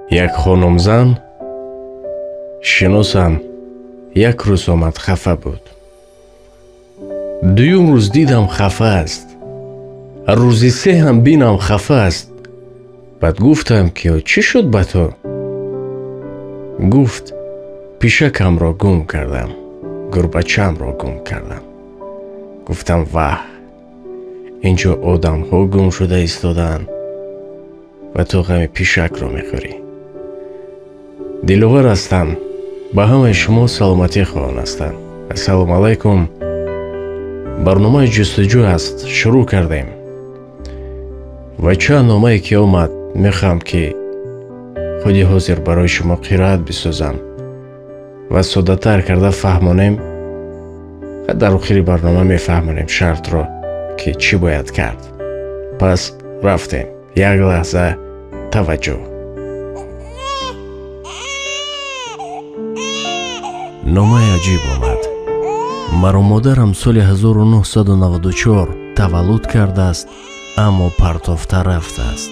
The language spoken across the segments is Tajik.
Як хонумзан шиносам як рӯз омад, хафа буд. Дуюм рӯз дидам хафа аст. Рӯзи се ҳам бинам хафа аст. Баъд гуфтам, ки чӣ шуд ба ту? Гуфт, пишакамро гум кардам, гурбачамро гум кардам. Гуфтам, ваҳ, инҷо одамҳо гум шуда истодаанд ва ту ғами пишакро мехӯрӣ. Диловар ҳастам, ба ҳамаи шумо саломатӣ хоҳон ҳастам. Ассалому алайкум. Барномаи ҷустуҷӯ аст, шурӯъ кардем. Ва чанд номае ки омад, мехоҳам ки худи ҳозир барои шумо қироат бисозам ва соддатар карда фаҳмонем. Дар охири барнома мефаҳмонем шартро, ки чӣ бояд кард. Пас рафтем. Як лаҳза таваҷҷӯҳ. Номаи аҷиб омад. Маро модарам соли 1994 таваллуд кардааст, аммо партофта рафтааст.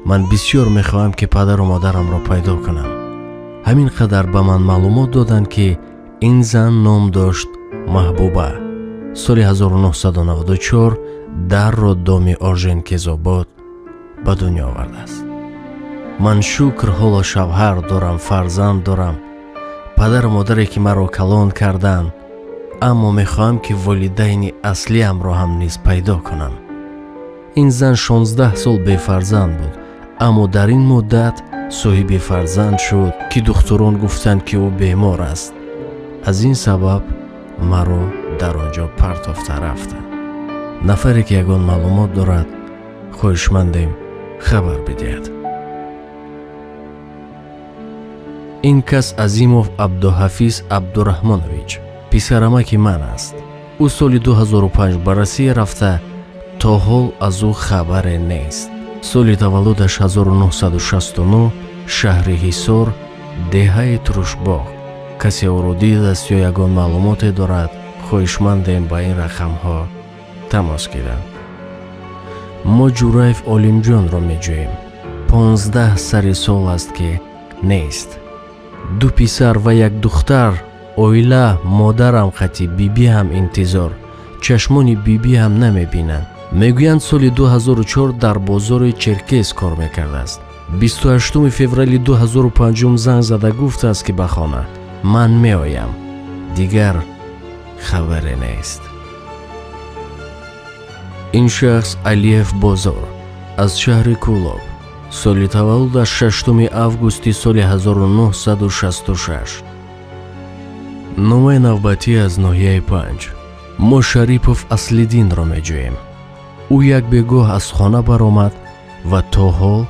Ман бисёр мехоҳам, ки падару модарамро пайдо кунам. Ҳамин қадар ба ман маълумот доданд, ки ин зан ном дошт Маҳбуба. Соли 1994 дар роддоми Орженкизобод ба дунё овардааст. Ман шукр ҳоло шавҳар дорам, фарзанд дорам, падару модаре ки маро калон карданд, аммо мехоҳам, ки волидайни аслиамро ҳам низ пайдо кунам. Ин зан 16 сол бефарзанд буд, аммо дар ин муддат соҳиби фарзанд шуд, ки духтурон гуфтанд, ки ӯ бемор аст. Аз ин сабаб маро дар он ҷо партофта рафтанд. Нафаре ки ягон маълумот дорад, хоҳишмандем хабар бидиҳад. Ин кас Азимов Абдуҳафиз Абдураҳмонович, писарамаки ман аст. Ӯ соли 2005 ба Россия рафта, то ҳол аз ӯ хабаре нест. Соли таваллудаш 1969, шаҳри Ҳисор, деҳаи Трушбоғ. Касе ӯро дидааст ё ягон маълумоте дорад, хоҳишмандем ба ин рақамҳо тамос гиранд. Мо Ҷураев Олимҷонро меҷӯем. 15 сари сол аст, ки нест. Ду писар ва як духтар, оила, модарам хати бибӣ ҳам интизор. Чашмони бибӣ ҳам намебинанд. Мегӯянд, соли 2004 дар бозори Черкес кор мекардааст. 28 феврали 2005 занг зада гуфтааст, ки ба хона ман меоям. Дигар хабаре нест. Ин шахс Алиев Бозор аз шаҳри Кӯлоб. Соли таваллудаш 6 августи соли 1966. Номаи навбатӣ аз ноҳияи Панҷ. Мо Шарипов Аслиддинро меҷӯем. Ӯ як бегоҳ аз хона баромад ва то ҳол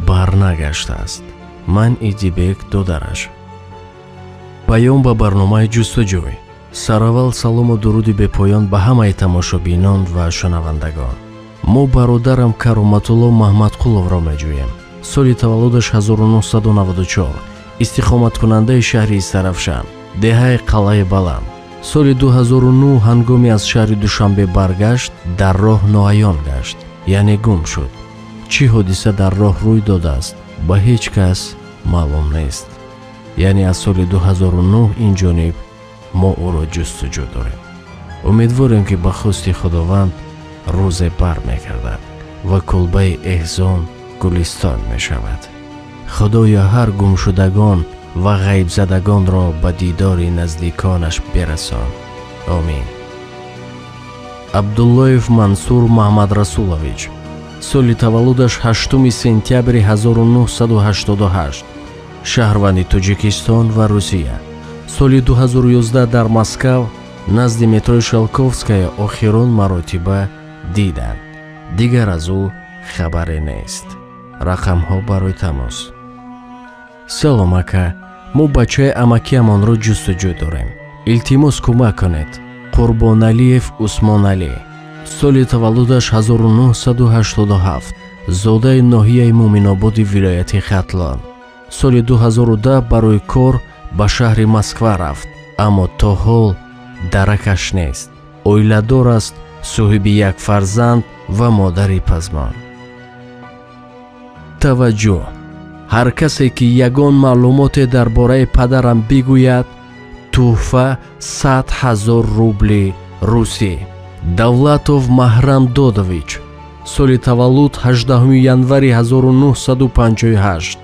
барнагаштааст. Ман Идибек, додараш. Паём ба барномаи ҷустуҷӯй. Сараввал салому дуруди бепоён ба ҳамаи тамошобинон ва шунавандагон. Мо бародарам Кароматулло Маҳмадқуловро меҷӯем. Соли таваллудаш 1994, истиқоматкунандаи шаҳри Истаравшан, деҳаи Қалъаи Баланд. Соли 2009 ҳангоми аз шаҳри Душанбе баргашт, дар роҳ ноаён гашт, яъне гум шуд. Чӣ ҳодиса дар роҳ рӯй додааст, ба ҳеҷ кас маълум нест. Яъне аз соли 2009 ин ҷониб мо ӯро ҷустуҷӯ дорем. Умедворем, ки ба хости Худованд рӯзе бармегардад ва кулбаи эҳзон гулистон мешавад. Худоё, ҳар гумшудагон ва ғайбзадагонро ба дидори наздиконаш бирасон. Омин. Абдуллоев Мансур Маҳмадрасулович, соли таваллудаш 8 сентябри 1988, шаҳрванди Тоҷикистон ва Русия. Соли 2011 дар Москав назди метрои Шелковская охирон маротиба диданд. Дигар аз ӯ хабаре нест. Рақамҳо барои тамос. Салом ака, мо бачаи амакиамонро ҷустуҷӯ дорем. Илтимос кӯмак кунед. Қурбоналиев Усмоналӣ, соли таваллудаш 1987, зодаи ноҳияи Муминободи вилояти Хатлон. Соли 2010 барои кор ба шаҳри Москва рафт, аммо то ҳол даракаш нест. Оиладор аст, соҳиби як фарзанд ва модари пазмон. Таваҷҷӯҳ! Ҳар касе ки ягон маълумоте дар бораи падарам бигӯяд, тӯҳфа 100 000 рубли русӣ. Давлатов Маҳрам Додович, соли таваллуд 18 январи 1958,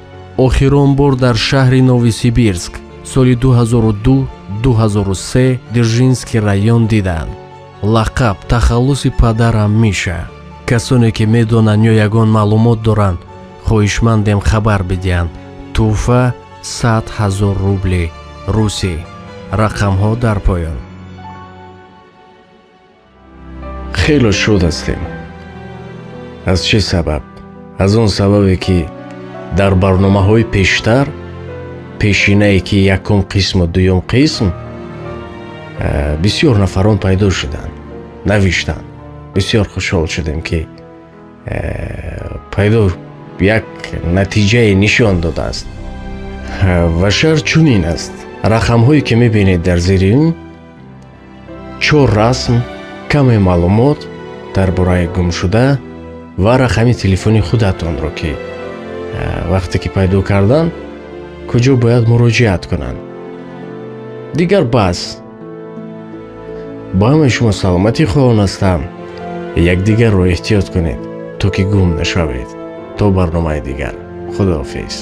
охирон бор дар шаҳри Новосибирск соли 2002-2003 Дзержинский район диданд. Лақаб тахаллуси падарам Миша. Касоне ки медонанд ё ягон маълумот доранд, хоҳишмандем хабар бидиҳанд. Тӯҳфа 100 000 рубли русӣ. Рақамҳо дар поён. Хеле шод ҳастем. Аз чӣ сабаб? Аз он сабабе ки дар барномаҳои пештар, пешинае ки якум қисму дуюм қисм, бисёр нафарон пайдо шуданд, навиштанд. Бисёр хушҳол шудем ки пайдо як натиҷае нишон додааст. Ва шарт чунин аст. Рақамҳое ки мебинед дар зери ин 4 расм, каме маълумот дар бораи гумшуда ва рақами телефони худатонро ки вақте ки пайдо кардан куҷо бояд муроҷиат кунанд. Дигар бас. Ба ҳамаи шумо саломатӣ хоҳон ҳастам. Якдигарро эҳтиёт кунед то ки гум нашавед. То барномаи дигар. Худоҳофиз.